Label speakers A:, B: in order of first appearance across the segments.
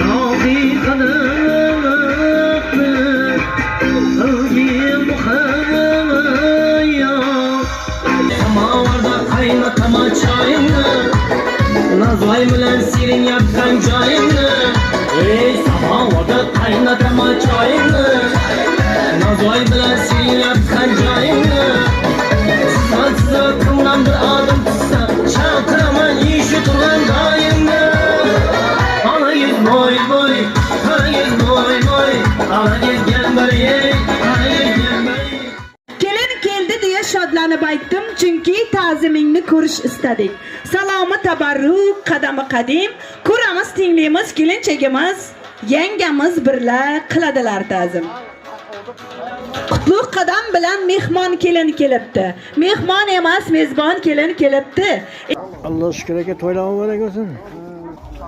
A: Sofi qilibdi qilgin muhayyo. Samovarda qaynatama choyingni, Nozvoy bilan sening yotgan joyingni. Ey, samovarda qaynatama choyingni, Nozvoy bilan sening yotgan joyingni. Sizdan sizdan bir odim tushsa, chaqiraman ishi turgan joyingni. Alagiz boy boy, alagiz boy boy, alagiz bir ey, alagiz bir.
B: Kelin keldi deya shodlanib aytdim, chunki ta'zimingni ko'rish istadik. Salomi tabarruk, qadami qadim, ko'ramiz, tinglaymiz, kelinchagimiz, yangamiz birla qiladilar ta'zim. Qutlug' qadam bilan mehmon kelin kelibdi. Mehmon emas, mezbon kelin kelibdi.
C: Allah şükür aka, to'ylar muborak bo'lsin.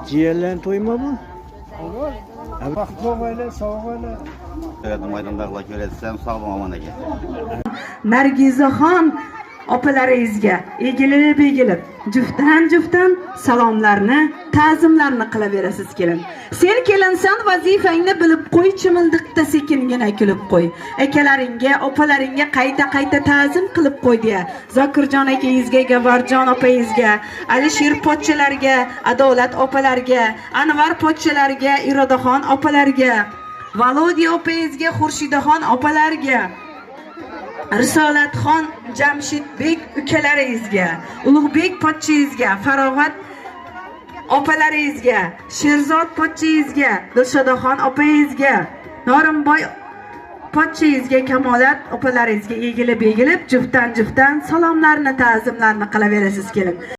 C: Jiyanlarning to'yimi bu?
D: Baxtli bo'laylik, sog' bo'laylik.
E: Maydondag'ilar ko'rasizam, sog' bo'ling, omon aka.
B: Nargizaxon opalaringizga egilib egilib, juftdan juftdan salomlarni, ta'zimlarni qilaverasiz kelin. Sen kelinsan, vazifangni bilib qo'y, chimildiqda sekingina kulib qo'y. Akalaringga, opalaringga qayta qayta ta'zim qilib qo'y deya. Zokirjon akangizga, Gavarjon opangizga, Alisher pochchalarga, Adolat opalarga, Anvar pochchalarga, Irodaxon opalarga, Volodiya opangizga, Xurshidaxon opalarga, Risolatxon Jamshidbek ukalaringizga, Ulug'bek pochchangizga, Farog'at opalaringizga, Sherzod pochchangizga, Dilshodaxon opangizga, Norinboy pochchangizga, Kamolat opalaringizga egilib egilib, juftdan juftdan salomlarni, ta'zimlarni qilaverasiz kelin.